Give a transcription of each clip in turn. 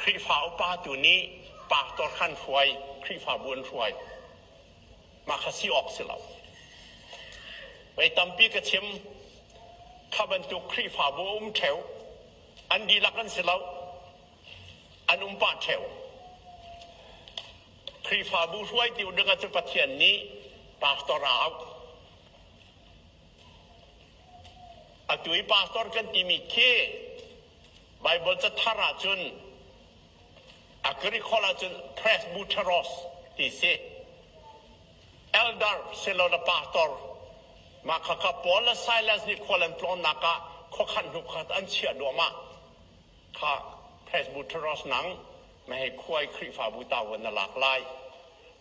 Khrihfa upa tu nih pastor khan hruai, Khrihfabu an hruai. Mah kha si awk si lo. Voi tampi ka chim, kha bantuk Khrihfabu a um ṭheo. An dihlak an si lo. An um pah ṭheo. Khrihfabu hruaitu ding ah cun Pathian nih pastor a auh. Atu i pastor kan timi khi Bible cathar ahcun a Greek holh ahcun presbyteros ti si. Elder silola pastor mah khakha Paul le Silas nih khual an tlawnnak ah khuakhan hnu khat an chiah duahmah. Kha presbyteros nang mehei khuai Khrihfabu tavuan na lak lai.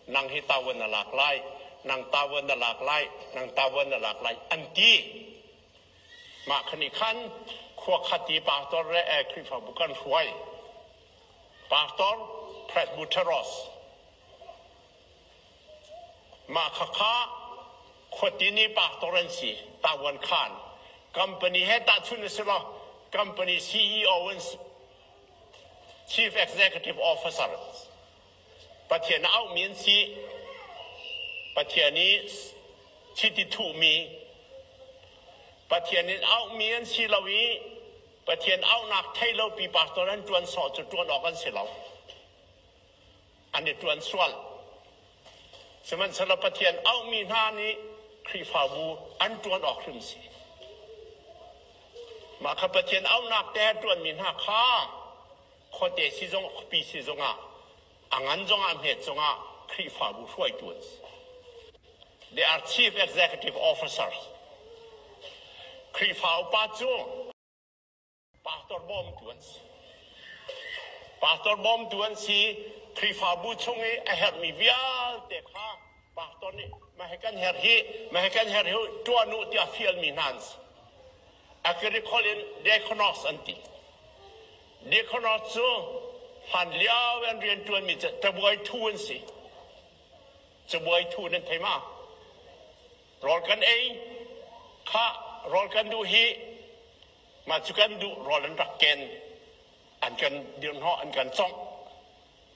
Nang hi tavuan na lak lai. Nang tavuan na lak lai. Nang tavuan na lak lai an ti. Mah khan nih khan khua khat i pastor le Khrihfabu kan hruai. Pastor Presbyteros. Mah khakha khuatin i pastor an si. Taiwan khan company he tahchun a si lo. Company CEO an si. Chief Executive Officer. Pathian a auhmi an si. Pathian i chiti thuhmi Pathian in auhmi an si lo i Pathian auhnak thei lo pi pastor an ṭuan sawh cu ṭuan awk an si lo. An i ṭuan sual. Sihmanhsehlaw Pathian auhmi hna nih Khrihfabu an ṭuan awk hrim si. Mah kha Pathian auhnak te ṭuanmi hna kha khuate si zong khuapi si zongah a ngan zongah a hmet zongah Khrihfabu hruaitu an si. They are chief executive officers. Khrihfa upa cu pastor bawmtu an si. Pastor bawmtu an si. Khrihfabu chung i a herhmi vialte kha pastor nih mah hi kan herh hi, mah hi kan herh hi ṭuan u tiah fialmi hna an si. A Greek holh in diakonos an ti. Diakonos cu hlan lio an rianṭuanmi cu tabuai thu an si. Cabuai thu nan thei ma? Rawl kan ei, kha rawl kan duh hi, mah cu kan duh rawl an rak ken, an kan dirhnawh, an kan congh.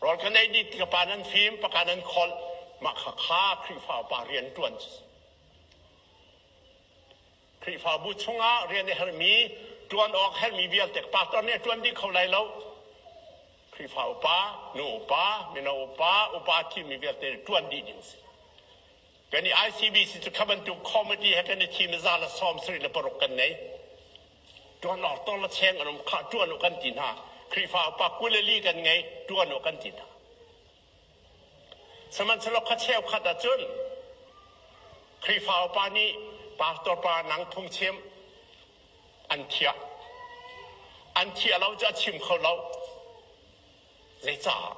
Rawl kan ei dih tikah pa nan fim, paka nan kholh, mah kha kha Khrihfa upa rian ṭuan cu. Khrihfabu chungah rian a herhmi, ṭuan awk herhmi vialte pastor nih a ṭuan dih kho lai lo. Khrihfa upa, nu upa, mino upa, upa thimmi vialte ṭuan dih ding si. Kan i ICBC cu kha bantuk committee he kan i thim i 176 kan nei. Ṭuan awk tawr le cheng an um kha ṭuan u kan ti hna. Khrihfa upa 24 kan ngei, ṭuan u kan ti hna. Sihmanhsehlaw kha cheukhat ahcun Khrihfa upa nih pastor pa nang phungchim an thiah. An thiah lo cu a chim kho lo. Zeicah?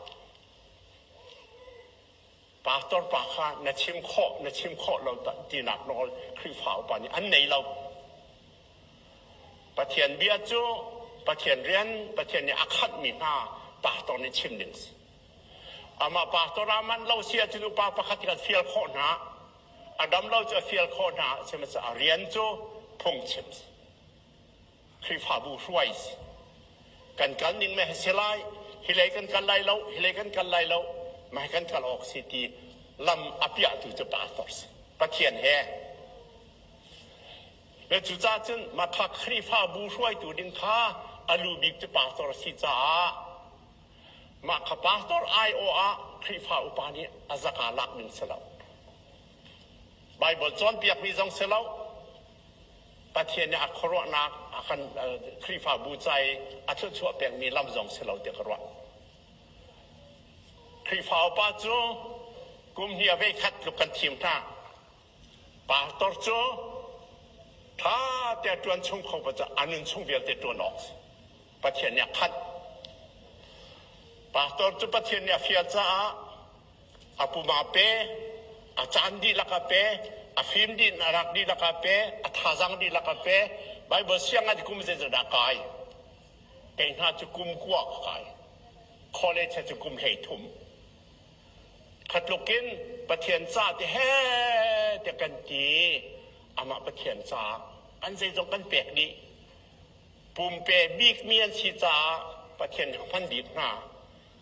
Pastor pa kha na chim khawh, na chim khawh lo tinak nawl Khrihfa upa nih an nei lo. Pathian bia cu Pathian rian, Pathian nih a khanhmi hna pastor nih chim ding si. Amah pastor aa manh lo si ahcun upa pakhat kan fial khawh hna. A dam lo cu a fial khawh hna. Sihmanhsehlaw a rian cu phungchim si. Khrihfabu hruai si. Kan kal ning meh si lai, hi lei kan kal lai lo, hi lei kan kal lai lo, mah kan kal awk si ti lam a piahtu cu pastor si. Pathian he. Le cucaah cun makha Khrihfabu hruaitu ding kha a lu bik cu pastor a si caah mah kha pastor aiawh ah Khrihfa upa nih a zaka lak ding si lo. Bible cawnpiakmi zong si lo. Pathian nih a khuaruahnak a kan Khrihfabu ca i a thluachuah pekmi lam zong si lo tiah ka ruah. Khrihfa upa cu kum hnih a vei khat tluk kan thim hna. Pastor cu ṭha te a ṭuan chung kho pa cu a nun chung vialte ṭuan awk si. Pathian nih a khanh. Pastor cu Pathian nih a fial caah a pum aa pe, a caan dihlak a pe, a fim dih a rak dihlak a pe, a thazaang dihlak a pe. Bible sianginn kum zeizat dah kai? Kei hna cu kum kua ka kai. College cu kum 13. Khatluk in Pathian ca ti he tiah kan ti. Amah Pathian ca an zeizong kan pek dih. Pumpe bikmi an si caah Pathian nih a hman bik hna.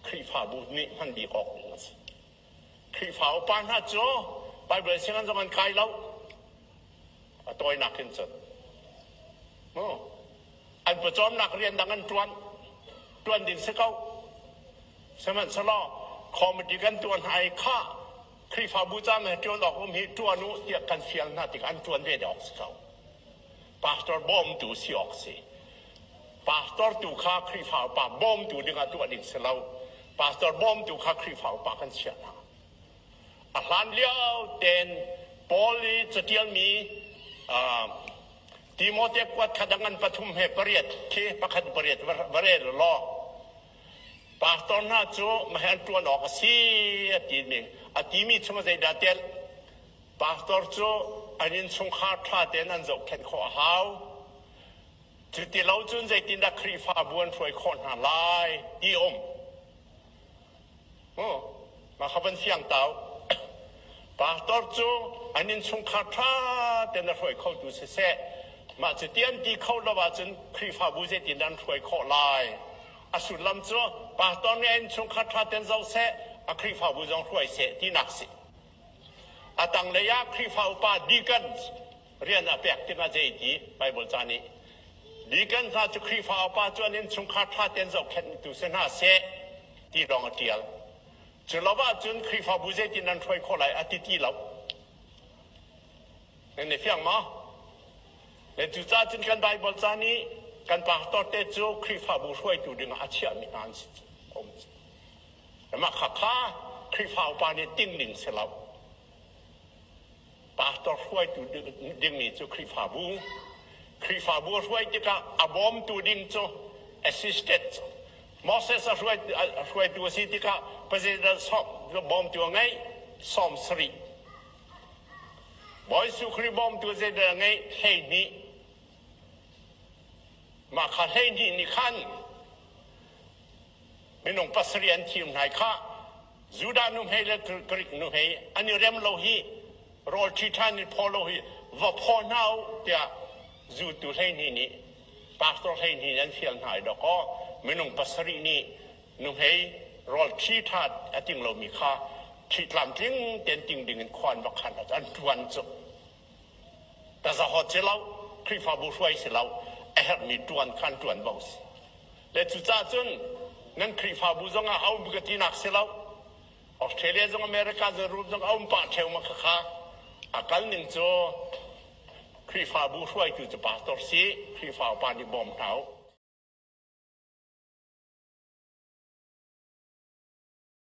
Khrihfabu nih hman bik awk ding a si. Khrihfa upa hna cu Baibal sianginn zong an kai lo. A tawinak in cun. An pawcawmnak rian dang an ṭuan. Ṭuan ding si ko. Sihmanhsehlaw committee kan tuah hna i khah Khrihfabu ca he ṭuan awk um hi ṭuan u tiah kan fial hna tikah an ṭuan ve awk si ko. Pastor bawmtu si awk si. Pastor tu kha Khrihfa upa bawmtu dingah tuah ding si lo. Pastor bawmtu kha Khrihfa upa kan chiah hna. A hlan lio tein Paul i catialmi Timote kuat kha dang an pathum he pariat khi pakhat pariat va rel law pastor hna cu mah an ṭuan awk a si a timi a timi chung zeidah tel pastor cu an innchungkhar ṭha tein an zohkhenh khawh a hau. Cuti lo cun zeitindah Khrihfabu an hruai khawh hna lai ti um. Mah kha van fiang tau. Pastor cu an innchungkhar ṭha tein a hruai khotu siseh, mah cu ti an ti kho lo ahcun Khrihfabu zeitin an hruai khawh lai? A sullam cu pastor nih a innchungkhar ṭha tein zoh seh, a Khrihfabu zong hruai seh tinak si. A tanglei ah Khrihfa upa deacons rian a pek tikah zei ti Bible ca nih deacon hna cu Khrihfa upa cu an innchungkhar ṭha tein zohkhenhtu si hna seh ti lawng a ṭial. Cu lo ahcun Khrihfabu zeitin nan hruai khawh lai a ti ti lo. Nan i fiang maw? Le cucaah cun kan Bible ca nih kan pastor te cu Khrihfabu hruaitu dingah a chiahmi hna an si. Mah kha kha Khrihfa upa nih ting ding si lo. Pastor hruaitu dingmi cu Khrihfabu. Khrihfabu a hruai tikah a bawmtu ding cu assistant. Moses a hruaitu a si tikah president bawmtu a ngeih 70. Bawi Jesuh Khrih bawmtu zeidah a ngeih 12. Mah kha 12 nih khan minung pasarih an thim hna i khah Judah nuhmei le Greek nuhmei an i rem lo hi rawl ṭhi ṭhan in phaw lo hi va phaw hna u tiah zultu 12 nih pastor 12 nih an fial hna i dawkaw minung pasarih nih nuhmei rawl ṭhi ṭha a ting lomi kha ṭhi tlamtling tein ting ding in khua an va khan an ṭuan cu Tazahawt si lo, Khrihfabu hruai si lo, a herhmi ṭuan kha an ṭuan bo si. Le cucaah cun nan Khrihfabu zongah a um ka tinak si lo. Australia zong America zong zong a um pah ṭheu ma khakha. A kal ning cu Khrihfabu hruaitu cu pastor si, Khrihfa upa nih bawm hna u.